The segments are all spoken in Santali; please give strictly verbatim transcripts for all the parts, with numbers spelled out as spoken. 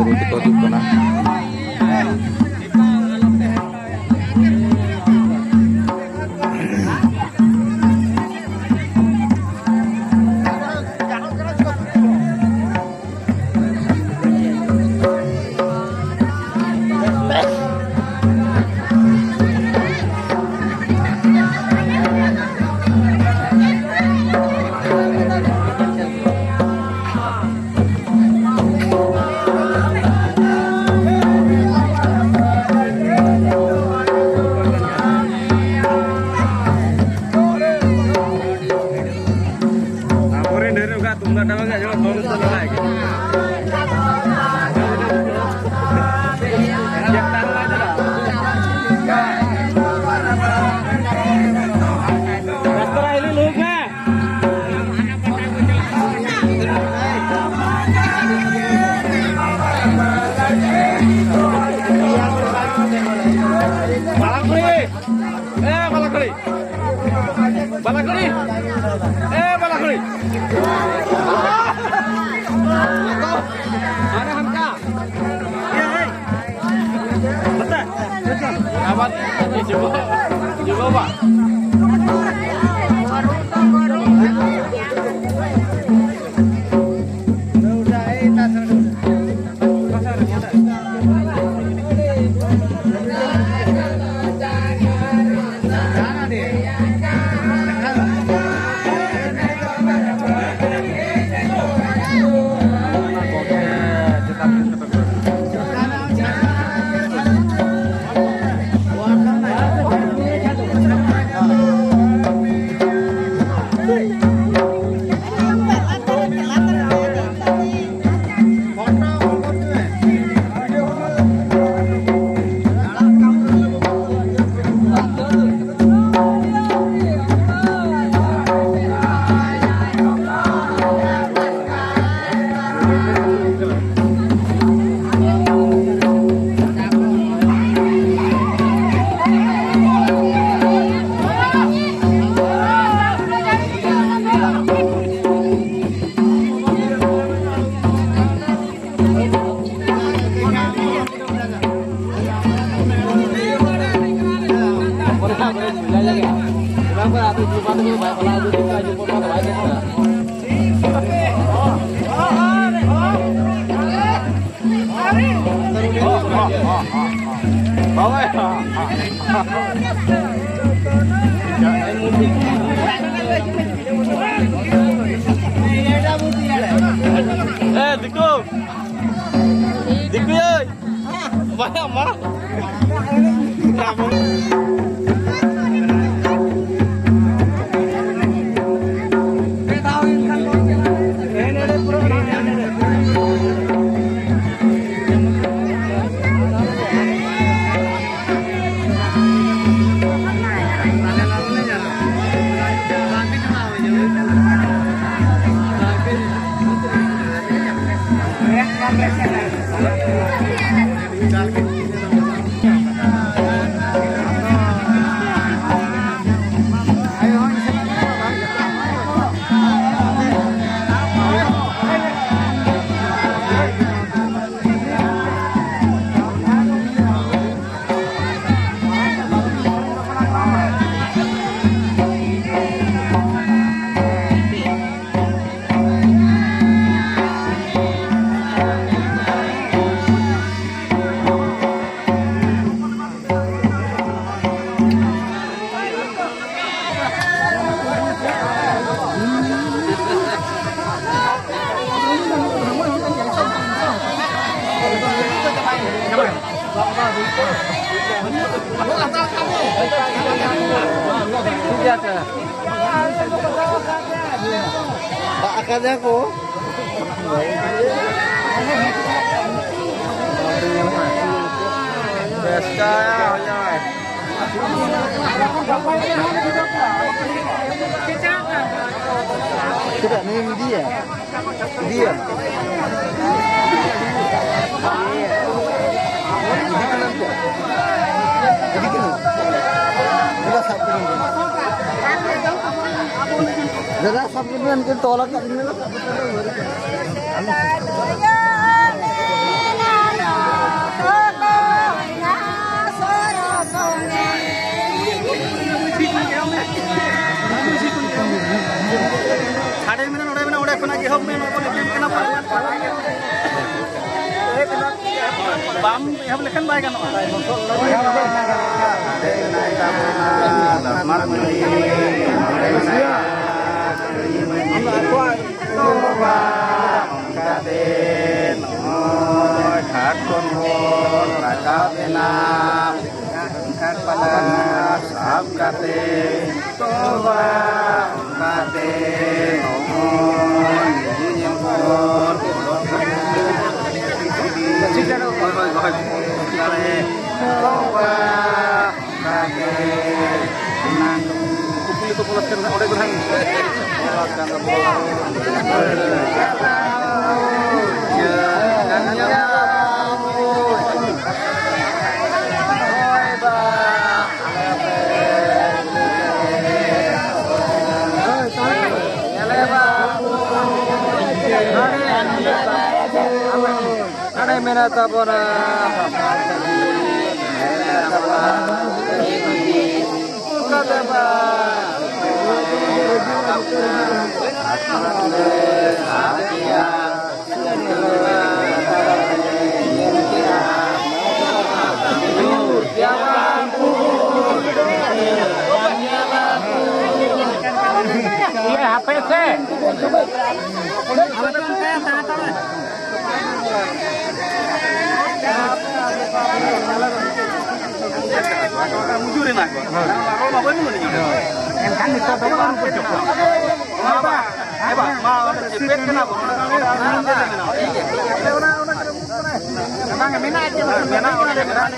ᱨᱩ ᱛᱮᱠᱚ ᱦᱤᱡᱩᱜ ᱠᱟᱱᱟ᱾ ᱟᱵᱚᱨᱮᱱ ᱰᱷᱮᱨ ᱧᱚᱜ ᱜᱟᱱ ᱛᱩᱢᱫᱟᱜ ᱴᱟᱢᱟᱠ ᱜᱮ ᱟᱸᱡᱚᱢᱚᱜ ᱫᱚᱝ ᱥᱟᱰᱮ ᱞᱟᱭ ᱜᱮ᱾ ᱨᱟᱥᱛᱟ ᱨᱮ ᱦᱤᱞᱤ ᱞᱩᱦᱩᱠ ᱢᱮ᱾ ᱢᱟᱨᱟᱝ ᱠᱩᱲᱤ᱾ ᱮ ᱵᱟᱞᱟ ᱠᱩᱲᱤ, ᱵᱟᱞᱟ ᱠᱩᱲᱤ, ᱮ ᱵᱟᱞᱟ ᱠᱩᱲᱤ᱾ ᱟᱨᱮ ᱦᱟᱱᱠᱟ᱾ ᱟᱵᱟᱨ ᱡᱩᱵᱚ, ᱡᱩᱵᱚ ᱵᱟ᱾ ᱮ, ᱫᱤᱠᱩ᱾ ᱫᱤᱠᱩ ᱭᱟᱹᱭ᱾ ᱢᱟ, ᱢᱟ᱾ ᱫᱟᱜ ᱟᱠᱟᱫᱟ ᱠᱚ᱾ ᱵᱮᱥ ᱠᱟᱭᱟ ᱦᱚᱭᱟᱭ᱾ ᱪᱮᱫᱟᱜ ᱱᱩᱭᱮᱢ ᱤᱫᱤᱭᱟ? ᱤᱫᱤᱭᱟ᱾ ᱤᱫᱤ ᱠᱟᱱᱟ ᱪᱮᱫ? ᱤᱫᱤ ᱠᱟᱱᱟ? ᱫᱟᱫᱟ, ᱥᱟᱵ ᱠᱚᱵᱮᱱ᱾ ᱫᱟᱫᱟ, ᱥᱟᱵ ᱠᱚᱵᱮᱱ, ᱩᱱᱠᱤᱱ ᱛᱚᱞ ᱟᱠᱟᱫ ᱠᱤᱱᱟ᱾ ᱵᱟᱢ ᱮᱦᱚᱵ ᱞᱮᱠᱷᱟᱱ ᱵᱟᱭ ᱜᱟᱱᱚᱜᱼᱟ᱾ ᱚᱱᱠᱟᱛᱮ ᱱᱚᱜᱼᱚᱭ ᱜᱷᱟᱴ ᱠᱷᱚᱱ ᱵᱚᱱ ᱨᱟᱠᱟᱵ ᱮᱱᱟ᱾ ᱜᱷᱟᱴ ᱯᱟᱞᱟ ᱥᱟᱵ ᱠᱟᱛᱮ ᱛᱚᱵᱟ ᱚᱱᱠᱟᱛᱮ ᱱᱚᱜᱼᱚᱭ ᱧᱩᱛᱩᱢ ᱧᱮᱞ ᱠᱚ ᱦᱚᱲ ᱠᱚ ᱚᱰᱚᱠ ᱠᱟᱱᱟ᱾ ᱦᱳᱭ, ᱦᱳᱭ, ᱦᱳᱭ᱾ ᱛᱚᱵᱟ ᱚᱱᱠᱟᱛᱮ ᱚᱱᱟ ᱠᱩᱠᱞᱤ ᱠᱚ ᱵᱚᱞᱚ ᱠᱟᱱᱟ, ᱚᱸᱰᱮ ᱫᱚ ᱦᱟᱸᱜ ᱵᱚᱞᱚ ᱠᱟᱱ ᱫᱚ ᱵᱚᱞᱚ᱾ ᱦᱳᱭ, ᱵᱟ᱾ ᱦᱟᱸᱰᱮ ᱢᱮᱱᱟᱜ ᱛᱟᱵᱚᱱᱟ᱾ ᱦᱟᱯᱮ ᱥᱮ᱾ ᱢᱩᱡᱩᱨ ᱮᱱᱟ ᱠᱚ᱾ ᱮᱱᱠᱷᱟᱱ ᱱᱤᱛᱚᱜ ᱫᱚ ᱵᱟᱝ ᱵᱩᱡᱷᱟᱹᱜ ᱠᱟᱱᱟ᱾ ᱢᱟ, ᱢᱟ, ᱢᱟ, ᱚᱸᱰᱮ ᱪᱮᱯᱮᱫ ᱠᱟᱱᱟ ᱵᱚᱱ᱾ ᱚᱸᱰᱮ ᱟᱨ ᱢᱤᱫ ᱴᱷᱮᱱ ᱢᱮᱱᱟᱜᱼᱟ᱾ ᱵᱟᱝ, ᱢᱮᱱᱟᱜᱼᱟ ᱪᱮ ᱵᱟᱝ? ᱢᱮᱱᱟᱜᱼᱟ, ᱚᱸᱰᱮ ᱢᱮᱱᱟᱜᱼᱟ᱾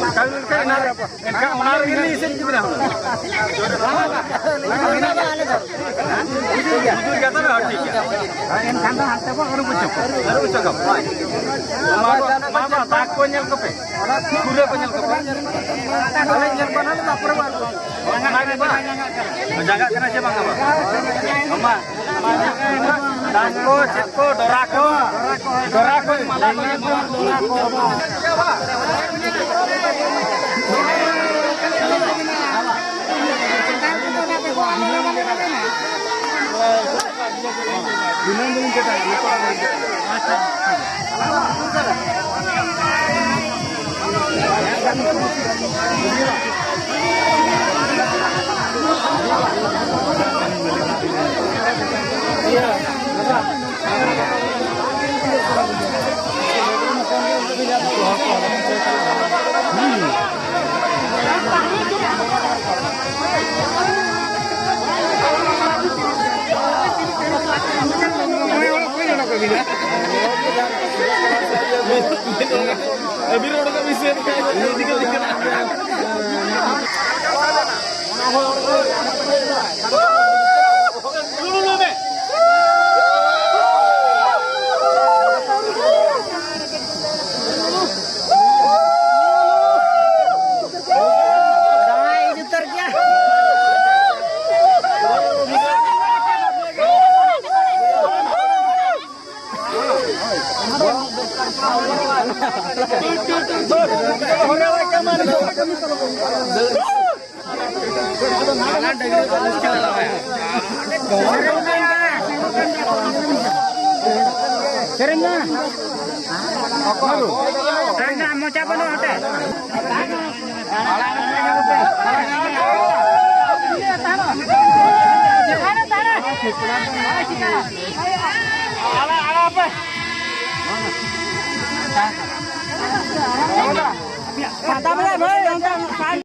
ᱚᱱᱠᱟ ᱜᱮ ᱮᱱᱠᱷᱟᱱ ᱮᱱᱟᱝ ᱮᱱᱠᱷᱟᱱ ᱚᱱᱟ ᱨᱮᱜᱮ ᱞᱤᱧ ᱮᱥᱮᱫ ᱠᱮᱫᱟ ᱦᱩᱱᱟᱹᱝ᱾ ᱵᱩᱡᱩᱨ ᱜᱮᱭᱟ ᱛᱚᱵᱮ, ᱦᱚᱸ, ᱴᱷᱤᱠ ᱜᱮᱭᱟ᱾ ᱮᱱᱠᱷᱟᱱ ᱫᱚ ᱦᱟᱱᱛᱮ ᱵᱚ ᱟᱹᱨᱩᱵ ᱦᱚᱪᱚ ᱠᱚᱣᱟ᱾ ᱟᱹᱨᱩᱵ ᱦᱚᱪᱚ ᱠᱚᱣᱟ᱾ ᱢᱟ, ᱢᱟ, ᱢᱟ, ᱫᱟᱜ ᱠᱚ ᱧᱮᱞ ᱠᱚᱯᱮ᱾ ᱯᱩᱨᱟᱹ ᱠᱚ ᱧᱮᱞ ᱠᱚᱯᱮ᱾ ᱟᱞᱮ ᱧᱮᱞ ᱠᱚᱣᱟ ᱱᱟᱦᱟᱜ, ᱛᱟᱨᱯᱚᱨᱮ ᱵᱚ ᱟᱹᱨᱩᱵ ᱠᱚᱣᱟ᱾ ᱚᱱᱟ ᱜᱮ ᱵᱟᱝ? ᱡᱟᱸᱜᱟᱜ ᱠᱟᱱᱟ ᱪᱮ ᱵᱟᱝᱟ ᱵᱟᱝ? ᱢᱟ, ᱢᱟ, ᱫᱟᱜ ᱠᱚ, ᱪᱮᱫ ᱠᱚ, ᱰᱚᱨᱟ ᱠᱚ, ᱰᱚᱨᱟ ᱠᱚ, ᱢᱟᱞᱟ ᱠᱚ, ᱰᱚᱨᱟ ᱠᱚ᱾ ᱥᱮᱨᱮᱧ ᱢᱮ᱾ ᱟᱨ ᱢᱚᱪᱟ ᱵᱟᱹᱱᱩᱜ ᱦᱟᱛᱮ᱾ ᱯᱟᱛᱟ ᱢᱮᱞᱟ ᱵᱷᱟᱹᱭ, ᱚᱱᱛᱮ ᱥᱟᱭᱤᱰ